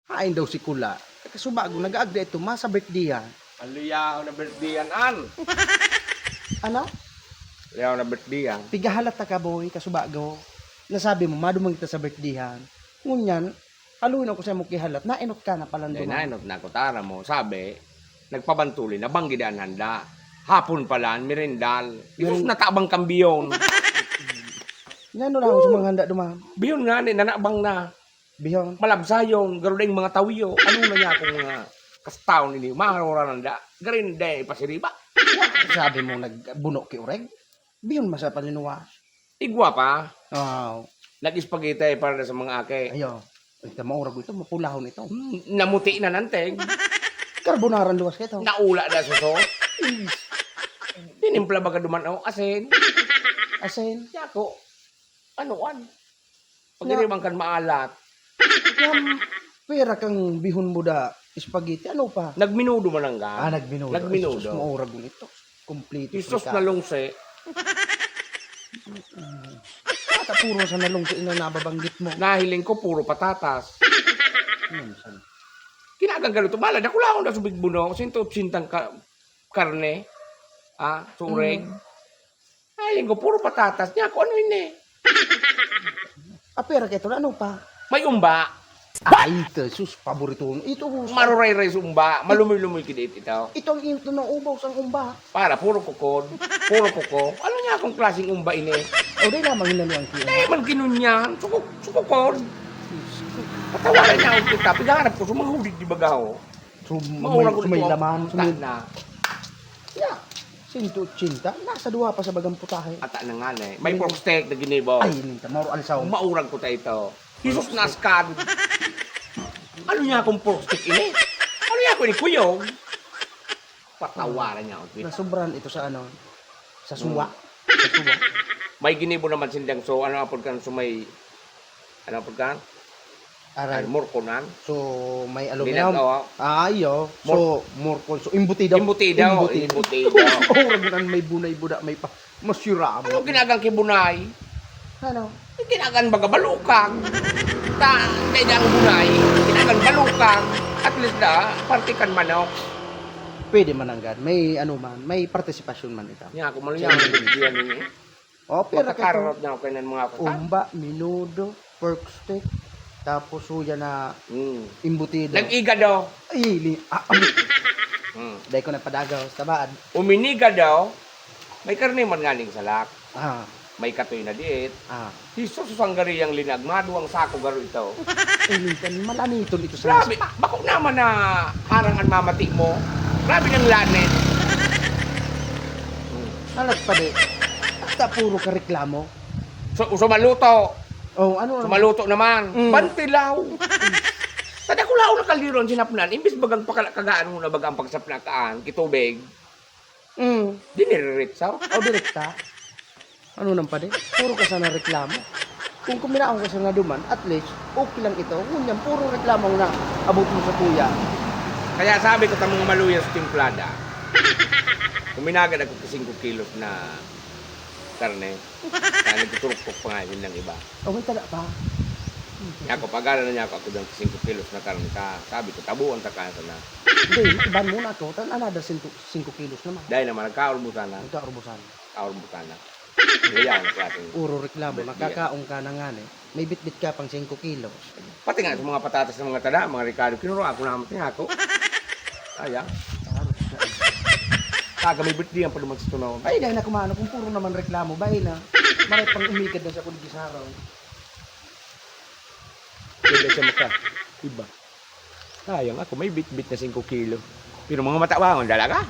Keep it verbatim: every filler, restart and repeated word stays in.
Hain daw si Kula. Kasubago, nag-aagda ito, masa birthday-han. Ang liyaw na birthday-han, an? Ano? Liyaw na birthday-han. Pigahalat ta ka, boy, kasubago. Nasabi mo, madumang kita sa birthday-han. Ngunyan, haluin ako sa imong kihalat. Nainot ka na pala, Hindi, duman. Nainot na ako. Tara mo, sabi, nagpabantuli, nabanggid an handa. Hapon pala, merendal. Isos Meron- natabang kang biyon. Ngano lang sa mga handa, duman? Biyon nga, ni, nanabang na. Bihon. Malabsayon, garo daing mga tawiyo. Ano na niya akong mga kastaon ini? Maharura nanda. Garin day pasiriba. Sabi mo nagbuno ki oreg? Bihon masa paninuwas. Igwa pa. Wow. Nag-spaghetti para sa mga ake. Ayo. Ito, maurag ito, mapulahon ito. Hmm, namuti na nanteng. Carbonara luwas ka ito. Naula na suso. Tinimpla baga duman, oh, asin. Asin. Yako. Ano, an? Pagiriman kan maalat. Yan, pera kang bihon mo da spaghetti. Ano pa? Nagminudo man ang Ah, gan. Nagminudo. Nagminudo. Ay, sus, maurag mo ito. Kompleto. Jesus na lungse. Ata puro sa nalungse ina nababanggit mo. Nahiling ko, puro patatas. Ano, saan? Kinagang ka luto. Bala, dakulaon na subig buno. Sinto, sintang ka, karne. Ah, sureg. Mm. Ay, linggo, puro patatas niya. Kung ano ini? Ah, pera ka ito na, ano pa? May umba. Ay, ito, sus, paborito. Ito, sus. Maruray-ray sa umba. Malumoy-lumoy kidit ito. Ito ang ito na ubaw sa umba. Para, puro kukod. Puro kuko. Ano niya akong klaseng umba ini? O, di lamang hinalo ang kiyo. Di man kinunyan. Sukuk, sukukod. Patawaran niya ako kita. Paghahanap ko, sumahulid di baga, oh. So, Maurag may, ko so, may dito, laman, so, may na. Yeah. Sento ochenta, nasa duha pa sa bagang putahe. Ata na nga, eh. May May pork steak na ginibo. Ay, ninta, mauro alisaw. Maurag ko ta ito. Jesus na askan. Ano niya akong pork steak ini? Ano niya ako ini, kuyog? Patawaran niya ako, Pete. Nasobrahan ito sa ano, sa suwa. Hmm. Sa suwa. May ginibo naman sindang, so, ano, apod kan, so may, ano, apod kan? Aray. Ay, morkonan. So, may aluminum. Linagaw, ah. Ah, iyo. So, Mor- morkon. So, imbutido. Imbutido, imbutido. Imbutido. Oh, ragunan may bunay buda, may pa. Masira mo. Ano ginagang kibunay? Ano? Yung ginagan baga balukang. Ta, kaya ang bunay, ginagan balukang. At least na, parte kan manok. Pwede man ang gan. May ano man, may partisipasyon man ito. Niya, kung maluya ang Siyempre. Bibigyan ninyo. Oh, pero Makakararot kato, na ako ng mga kutan. Umba, minudo, pork steak, tapos suya na Mm. imbutido. Nag-igado. Ay, li-, ah, ah. Mm. Dahil ko nagpadagaw sa tabaan. Uminigado, may karne man nganing salak. Ah. May katoy na diit. Ah. Jesus, ang gari ang linag, maduwang sako garo ito. Ay, minsan, malaniton ito sa Grabe, mas- bako naman na parang ang mamati mo. Grabe ng lanet. Mm. Alat pa di. Basta puro ka reklamo. So, so maluto. Oh, ano, ano? So maluto naman. Mm. Bantilaw. Tadakulaw na kaldero ang sinapnan. Imbis bagang pakala-, kagaan mo na bagang pagsapnakaan, kitubig. Mm. Di niriritsaw. Oh, direkta. Ano nang padi? Puro ka sana reklamo. Kung kuminaon ka sana duman, at least, okay lang ito. Ngunyan, puro reklamo ang naabot mo sa kuya. Kaya sabi ko, tamong maluya sa timplada. Kuminagad ako ka singko kilos na karne. Kaya nagtuturok-tok pa nga yun ng iba. Oh, may tala pa. Niya ako, pag-aral na niya ako, ako dyan singko kilos na karne ka. Sabi ko, tabuan ta kaya sana. Hindi, iban muna ako. Tan another singko, singko kilos naman. Dahil naman, nagkaurbusan na. Nagkaurbusan. Kaurbusan na. Hindi yan, ang klaseng Puro reklamo, birthday. Nakakaon ka na nga, eh. May bitbit ka pang singko kilos. Pati nga sa mga patatas ng mga tada, mga rekado, kinuro ako naman, tingako. Ayan. Taga may birthday ang paluman sa tunaw. Ay, dahil na kumano, kung puro naman reklamo, bahay na. Maray pang umikad na sa kuligis araw. Pwede siya maka-, iba. Sayang ako, may bitbit na singko kilo. Pero mga matawangon talaga.